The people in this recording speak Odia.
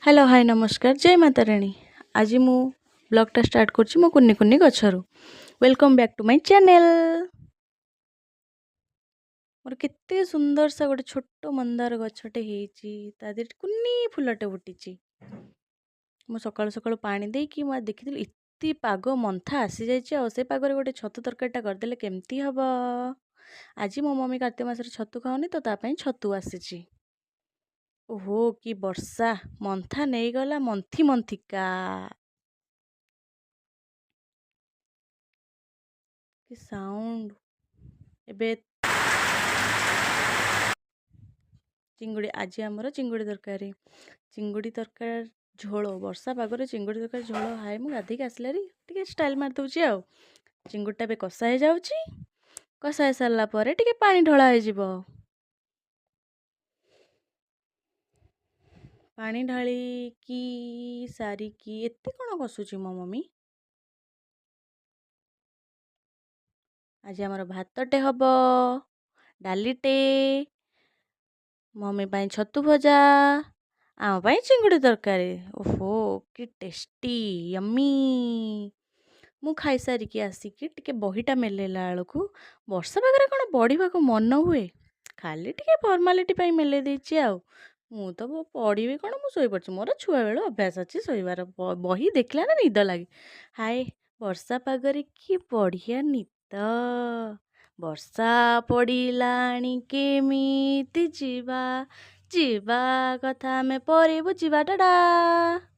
ହ୍ୟାଲୋ, ହାଏ, ନମସ୍କାର, ଜୟ ମା ତାରିଣୀ। ଆଜି ମୁଁ ବ୍ଲଗ୍ଟା ଷ୍ଟାର୍ଟ କରୁଛି ମୋ କୁନି କୁନି ଗଛରୁ। Welcome back to my channel. ମୋର କେତେ ସୁନ୍ଦର ସା ଗୋଟେ ଛୋଟ ମନ୍ଦାର ଗଛଟେ ହେଇଛି। ତା ଦେହରେ କୁନି ଫୁଲଟେ ଫୁଟିଛି। ମୁଁ ସକାଳୁ ସକାଳୁ ପାଣି ଦେଇକି ମୁଁ ଆଜି ଦେଖିଥିଲି, ଏତେ ପାଗ ମନ୍ଥା ଆସିଯାଇଛି। ଆଉ ସେ ପାଗରେ ଗୋଟେ ଛତୁ ତରକାରୀଟା କରିଦେଲେ କେମିତି ହେବ? ଆଜି ମୋ ମମି କାର୍ତ୍ତିକ ମାସରେ ଛତୁ ଖାଉନି ତ, ତା ପାଇଁ ଛତୁ ଆସିଛି। ଓହୋ, କି ବର୍ଷା! ମନ୍ଥା ନେଇଗଲା ମନ୍ଥି ମନ୍ଥିକା। କି ସାଉଣ୍ଡ! ଏବେ ଚିଙ୍ଗୁଡ଼ି। ଆଜି ଆମର ଚିଙ୍ଗୁଡ଼ି ତରକାରୀ, ଚିଙ୍ଗୁଡ଼ି ତରକାରୀ ଝୋଳ। ବର୍ଷା ପାଗରେ ଚିଙ୍ଗୁଡ଼ି ତରକାରୀ ଝୋଳ। ହାଏ, ମୁଁ ଗାଧେଇକି ଆସିଲାରି ଟିକେ ଷ୍ଟାଇଲ୍ ମାରିଦେଉଛି। ଆଉ ଚିଙ୍ଗୁଡ଼ିଟା ଏବେ କଷା ହେଇଯାଉଛି। କଷା ହେଇସାରିଲା ପରେ ଟିକେ ପାଣି ଢଳା ହେଇଯିବ। ପାଣି ଢାଳିକି ସାରିକି ଏତେ କ'ଣ କଷୁଛି ମୋ ମମି? ଆଜି ଆମର ଭାତଟେ ହବ, ଡାଲିଟେ, ମମି ପାଇଁ ଛତୁ ଭଜା, ଆମ ପାଇଁ ଚିଙ୍ଗୁଡ଼ି ତରକାରୀ। ଓହୋ, କି ଟେଷ୍ଟି, ୟମି! ମୁଁ ଖାଇସାରିକି ଆସିକି ଟିକେ ବହିଟା ମେଲେଇଲା ବେଳକୁ, ବର୍ଷା ପାଗରେ କ'ଣ ପଢ଼ିବାକୁ ମନ ହୁଏ? ଖାଲି ଟିକେ ଫର୍ମାଲିଟି ପାଇଁ ମେଲେଇ ଦେଇଛି। ଆଉ ମୁଁ ତ ପଢ଼ିବି କ'ଣ, ମୁଁ ଶୋଇପଡ଼ିଛି। ମୋର ଛୁଆବେଳୁ ଅଭ୍ୟାସ ଅଛି ଶୋଇବାର। ବହି ଦେଖିଲା ନା ନିଦ ଲାଗେ। ହାଏ, ବର୍ଷା ପାଗରେ କି ବଢ଼ିଆ ନିଦ! ବର୍ଷା ପଡ଼ିଲାଣି, କେମିତି ଯିବା? ଯିବା କଥା ଆମେ ପରେ ବୁଝିବା। ଟାଟା।